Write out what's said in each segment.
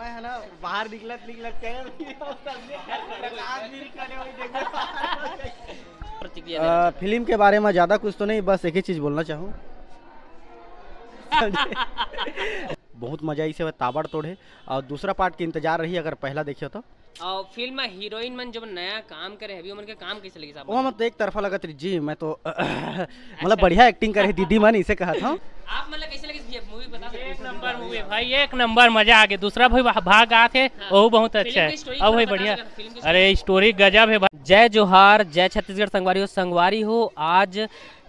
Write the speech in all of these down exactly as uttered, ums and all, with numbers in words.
है ना, बाहर निकलत निकलत कहे, प्रकाश भी निकले, वही देखो। प्रतिक्रिया देना चाहते हैं। फिल्म के बारे में ज़्यादा कुछ तो नहीं, बस एक ही चीज़ बोलना चाहूँ। बहुत मज़ा इसे ताबड़तोड़ है, और दूसरा पार्ट के इंतजार रही अगर पहला देखियो तो। और फिल्म में हीरोइन मन जब नया काम करे हबी, ओमन के काम कैसे लगी साहब? वो मत एक तरफा लगत रही जी, मैं तो मतलब बढ़िया एक्टिंग करे दीदी मन, इसे कहा था। आप मतलब कैसे लगी भैया मूवी, बता सकते हैं? एक नंबर मूवी है भाई, एक नंबर मजा आ गया। दूसरा भाई भा-, भाग आत है, हाँ। वो बहुत अच्छा है। अब भाई बढ़िया। अरे स्टोरी गजब है भाई। जय जोहार, जय छत्तीसगढ़ संगवारी हो, संगवारी हो। आज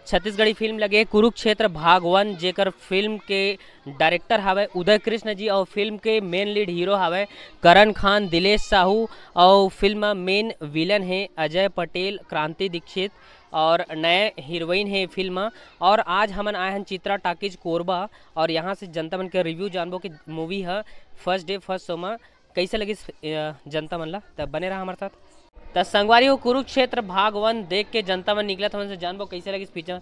छत्तीसगढ़ी फिल्म लगे कुरुक्षेत्र भाग वन, जेकर फिल्म के डायरेक्टर हवय उदय कृष्ण जी और फिल्म के मेन लीड हीरो हवय करण खान, दिलेश साहू, और फिल्म मेन विलन है अजय पटेल, क्रांति दीक्षित और नए हीरोइन है फिल्म। और आज हमन आए हन चित्रा टॉकीज कोरबा और यहाँ से जनता मन के रिव्यू जानबो कि मूवी ह फर्स्ट डे फर्स्ट शो में कैसे लगिस, अ, जनता मन ला। त बने रहा हमारे साथ। त संगवारी हो, कुरुक्षेत्र भाग वन देख के जनता मन निकलत हमन से जानबो कैसे लगिस पिक्चर।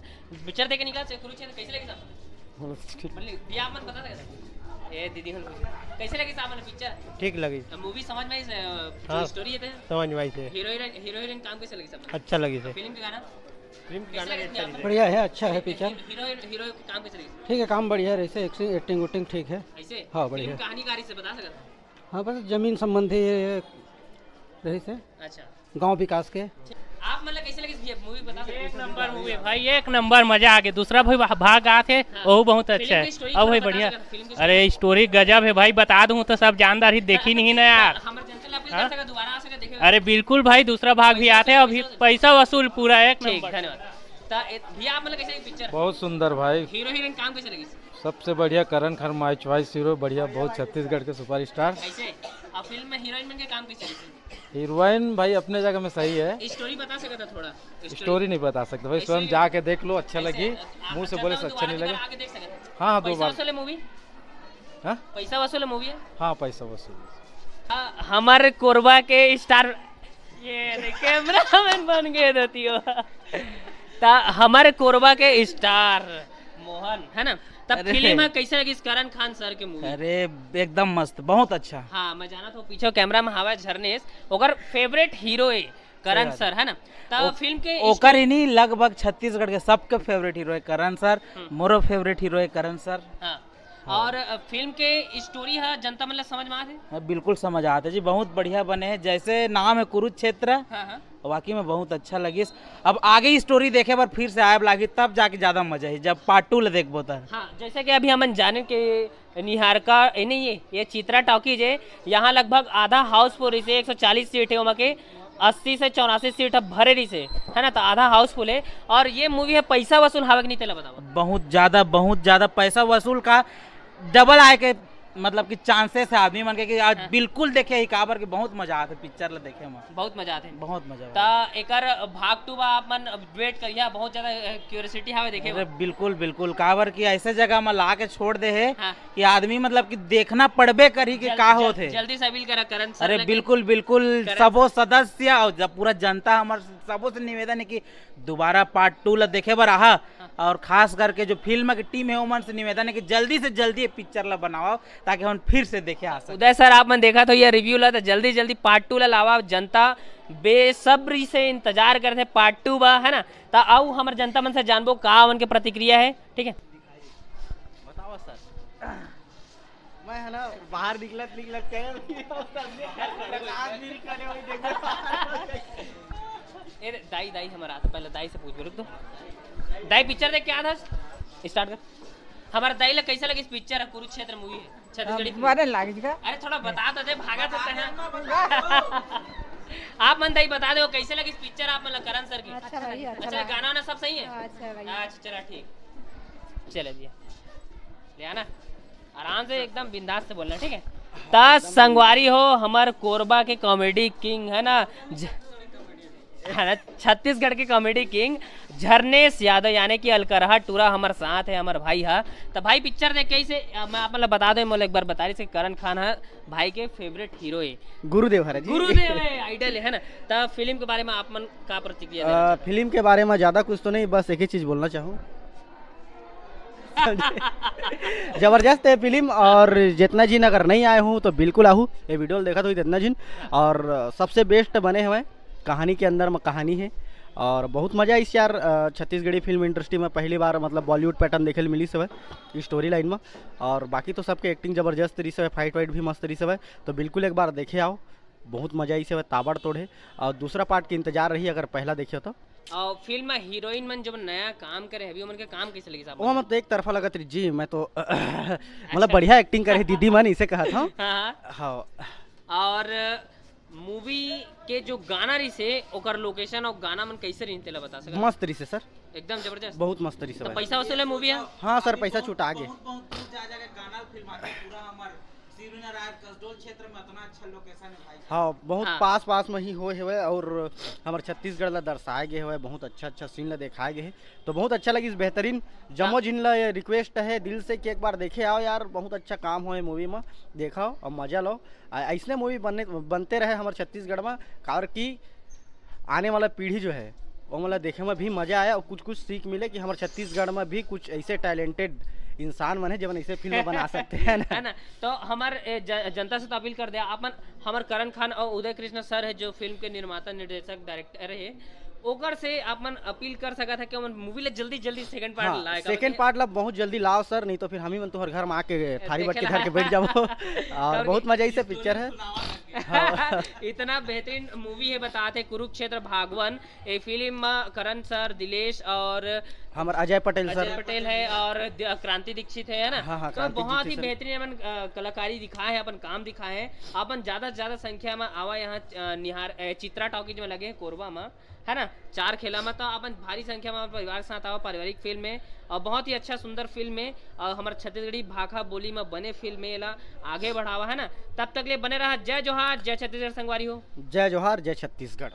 पिक्चर देख के निकलत से कुरुक्षेत्र कैसे लगिस आप? ठीक। मतलब, ये आप मन बता सकते हैं? ए दीदी मन पूछे। कैसे लगिस आप मन पिक्चर? ठीक लगिस। अब मूवी समझ में आइस, अ, जो हाँ, स्टोरी है ते? समझ में आइस है। हीरो हीरोइन, हीरो हीरोइन काम कैसे लगिस आप मन? अच्छा लगिस है। फिल्म के गाना? फिल्म के गाना कैसे लगिस अच्छा आप मन? बढ़िया है, अच्छा है पिक्चर। हीरो हीरो के काम कैसे लगिस? ठीक है, काम बढ़िया है, ऐसे एक्टिंग, एक्टिंग उटिंग ठीक है। ऐसे? हाँ, बढ़िया। फिल्म कहानी कारी से बता सकते हैं? हाँ, बस जमीन संबंधी ये रही से। अच्छा। गांव विकास के। आप मतलब कैसे लगिस भैया मूवी, बता सकते हैं? एक नंबर मूवी है भाई, एक नंबर मजा आ गया। दूसरा भाई भा-, भाग आत है, हाँ। वो बहुत अच्छा है। अब भाई बढ़िया। अरे स्टोरी गजब है भाई, बता दूं तो सब जानदार ही देखी नहीं ना यार। हमारे जनता ला अपील कर सके, दोबारा आ सके देखे। अरे बिल्कुल भाई, दूसरा भाग भी आते हैं, अभी पैसा वसूल पूरा एक नंबर। धन्यवाद। भैया आप मतलब कैसे पिक्चर? बहुत सुंदर भाई। हीरो हीरोइन काम कैसे लगिस? सबसे बढ़िया करण खर, माय चॉइस हीरो, बढ़िया, बहुत छत्तीसगढ़ के सुपरस्टार। कैसे? अब फिल्म में हीरोइन मन के काम कैसे लगिस? हीरोइन भाई अपने जगह में सही है। स्टोरी बता सकता थोड़ा? स्टोरी नहीं बता सकते भाई, स्वयं जाके देख लो, अच्छा लगी। मुंह से बोले से अच्छा नहीं लगे। हाँ हाँ, दो बार। मूवी? हाँ, पैसा वसूल मूवी है। हाँ, पैसा वसूल। हमारे कोरबा के स्टार, ये कैमरामैन बन गए दतियो। ता हमारे कोरबा के स्टार मोहन है ना, तब फिल्म में कैसे लगिस करण खान सर के मूवी? अरे एकदम मस्त, बहुत अच्छा। हाँ, मैं जाना था पीछे कैमरा में हवा झरनेश, ओकर फेवरेट हीरो है करण सर, है ना? तब फिल्म के ओकर ही नहीं, लगभग छत्तीसगढ़ के सबके फेवरेट हीरो है करण सर। हम्म। मोरो फेवरेट हीरो है करण सर। हाँ। हाँ। और अ, फिल्म के स्टोरी है, जनता मतलब समझ में आते? हाँ, बिल्कुल समझ आते जी, बहुत बढ़िया बने हैं। जैसे नाम है कुरुक्षेत्र, हाँ, हाँ। वाकई में बहुत अच्छा लगिस। अब आगे स्टोरी देखे बर फिर से आए लागी, तब जाके ज्यादा मजा है जब पार्ट टू ले देखबो त। हाँ, जैसे कि अभी हमन जाने के निहारका, ए, नहीं, ये, ये चित्रा टॉकीज है, यहाँ लगभग आधा हाउसफुल रहिसे, एक सौ चालीस सीट है, ओमा के अस्सी से चौरासी सीट अब भरे रहिसे, है ना, तो आधा हाउसफुल है। और ये मूवी है पैसा वसूल हवे कि नहीं, तेला बतावा। बहुत ज्यादा, बहुत ज्यादा पैसा वसूल का डबल आए के मतलब कि चांसेस है आदमी मन के कि आज बिल्कुल देखे ही, काबर कि बहुत मजा आते पिक्चर ला देखे में। बहुत मजा आते। बहुत मजा। ता एकर भाग टू बा आप मन वेट करिया, बहुत ज्यादा क्यूरियोसिटी हवे देखे बर। बिल्कुल बिल्कुल, काबर कि ऐसे जगह में ला के छोड़ दे है कि आदमी मतलब कि देखना पड़बे करही कि का होत है। जल्दी से अपील करा करण सर। अरे बिल्कुल बिल्कुल, सबो सदस्य और जब पूरा जनता हमर सबो से निवेदन है कि दोबारा पार्ट टू ला देखे बर आहा। और खास करके जो फिल्म की टीम है ओमन से निवेदन है कि जल्दी से जल्दी ये पिक्चर ला बनावा, ताकि हम फिर से देखे आ सके। उदय सर, आप मन देखा तो ये रिव्यू ला, तो जल्दी जल्दी पार्ट टू ला लावा। जनता बेसब्री से इंतजार करते पार्ट टू बा, है ना? तो आओ हमर जनता मन से जानबो का उनके प्रतिक्रिया है, ठीक है? बताओ सर। मैं है ना, बाहर निकलत निकलत कहे, प्रकाश भी निकले, वही देखो। ए रे, दाई, दाई हमारा आता, पहले दाई से पूछ, रुक तो। दाई, पिक्चर देख के आ था? स्टार्ट कर। हमारा दाई ला कैसा लगे इस पिक्चर है, कुरुक्षेत्र मूवी है, छत्तीसगढ़ी फिल्म। बने लागे का? अरे, थोड़ा बता तो दे, भागा तो है। आप मन दाई बता दो, कैसे लगे इस पिक्चर आप, मतलब, करण सर की? अच्छा लगी, अच्छा अच्छा, लगा। गाना वाना सब सही है? हाँ, अच्छा लगी। अच्छा, चला, ठीक। चले भैया, ले आना। आराम से, एकदम बिंदास से बोलना, ठीक है? ता संगवारी हो, हमर कोरबा के कॉमेडी किंग है ना, ज-, है ना, छत्तीसगढ़ के कॉमेडी किंग झरनेश यादव, यानी कि अलकरहा टूरा हमर साथ है, हमर भाई हा। तो भाई, पिक्चर देख कैसे, अ, मैं आप मतलब बता दे, मोला एक बार बता रही से, करण खान हा भाई के फेवरेट हीरो है, गुरुदेव हरे जी। गुरुदेव है, आइडल है ना। तो फिल्म के बारे में आप मन का प्रतिक्रिया देना अ, चाहते हो? फिल्म के बारे में ज़्यादा कुछ तो नहीं, बस एक ही चीज़ बोलना चाहूँ। जबरदस्त है फिल्म। और जितना जिन अगर नहीं आए हो तो बिल्कुल आहू, ये वीडियो देखत हो जितना जिन। और सबसे बेस्ट बने हुए कहानी के अंदर में कहानी है। और बहुत मजा आइस यार। अ, छत्तीसगढ़ी फिल्म इंडस्ट्री में पहली बार मतलब बॉलीवुड पैटर्न देखे ल मिलिस हवय स्टोरी लाइन में। और बाकी तो सबके एक्टिंग जबरदस्त रहिस हवय, फाइट वाइट भी मस्त रहिस हवय। तो बिल्कुल एक बार देखे आओ, बहुत मजा आइस हवय, ताबड़तोड़ है। और दूसरा पार्ट के इंतजार रही अगर पहला देखे हो तो। और फिल्म में हीरोइन मन जब नया काम करे हबी, ओमन के काम कैसे लगिस आप? वो मत एक तरफा लगत रही जी, मैं तो मतलब बढ़िया एक्टिंग करे दीदी मन, इसे कहा था। हाँ, हाँ। हाँ। और मूवी के जो गाना रहिसे, ओकर लोकेशन और गाना मन कैसे रहिन, तेला बता सकत? मस्त रहिसे सर। एकदम जबरदस्त। बहुत मस्त रहिसे तो भाई। पैसा वसूल है मूवी है? हाँ सर, पैसा छुटा गे। बहुत बहुत दूर जा जाके गाना फिल्म आके पूरा हमर शिवरीनारायण कसडोल क्षेत्र में इतना अच्छा लोकेशन है भाई। हाँ, बहुत हाँ। पास पास में ही होए हवय और हमर छत्तीसगढ़ ला दर्शाए गए हवय, बहुत अच्छा अच्छा सीन ला देखाए गए हे। तो बहुत अच्छा लगिस, बेहतरीन। जम्मो हाँ। जिन ला ये रिक्वेस्ट है दिल से कि एक बार देखे आओ यार, बहुत अच्छा काम होए मूवी में, देखो और मजा लो। आ, ऐसने मूवी बनने बनते रहे हमर छत्तीसगढ़ में, काबर कि आने वाला पीढ़ी जो है वो मतलब देखे में भी मजा आए और कुछ कुछ सीख मिले कि हमर छत्तीसगढ़ में भी कुछ ऐसे टैलेंटेड इंसान मन है, जेमन ऐसे फिल्म बना सकते हैं ना। है ना? तो हमर ए, ज-, जनता से तो अपील कर दे, आपन हमर करण खान और उदय कृष्णा सर है जो फिल्म के निर्माता, निर्देशक, डायरेक्टर है, ओकर से आपन अपील कर सकत है कि ओमन मूवी ला जल्दी जल्दी सेकंड पार्ट हाँ, लाए, काबर सेकंड कि पार्ट ला बहुत जल्दी लाओ सर, नहीं तो फिर हम ही मन तुहर घर में आके थारी देखे बट के ला। धर के बैठ जाबो। और काबर बहुत कि मजा ऐसे पिक्चर है। हाँ। इतना बेहतरीन मूवी है, बताते कुरुक्षेत्र भाग वन। ये फिल्म में करण सर, दिलेश और हमर अजय पटेल अजय सर। पटेल है और द-, क्रांति दीक्षित है, है ना? हाँ, हाँ, तो क्रांति बहुत दीक्षित ही सर। बेहतरीन अपन, अ, कलाकारी दिखाए है, अपन काम दिखाए है। अपन ज्यादा से ज्यादा संख्या में आवा यहाँ, अ, निहार, अ, चित्रा टॉकीज में लगे हैं कोरबा में, है ना, चार खेला में, तो अपन भारी संख्या में अपन परिवार के साथ आवा, पारिवारिक फिल्म है और बहुत ही अच्छा सुंदर फिल्म है और हमारे छत्तीसगढ़ी भाखा बोली में बने फिल्म है, एला आगे बढ़ावा, है ना। तब तक ले बने रहा, जय जोहार, जय छत्तीसगढ़ संगवारी हो। जय जोहार, जय छत्तीसगढ़।